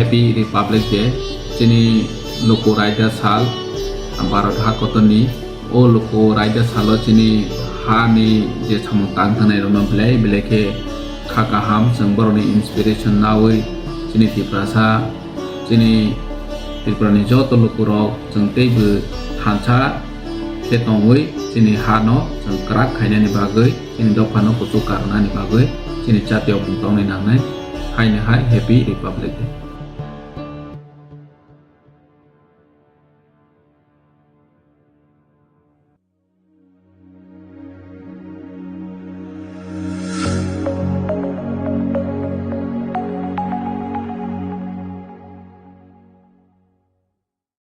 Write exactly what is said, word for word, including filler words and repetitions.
Happy Republic Day. Chini luku raida sal, Bharat ha kotorni. O luku raida salo chini hani je samung tang thangnai rokno belai belai khe kha kaham, chwng borokni inspiration nawi chini Tiprasa, chini Tripurani joto lukurok chwng teibo thansa khe tongwi chini hano chwng kwrak khainani bagwi, chini dophano kuchuk karnani bagwi chini jatiyokmung tongnai nangnai. Haino hai Happy Republic Day.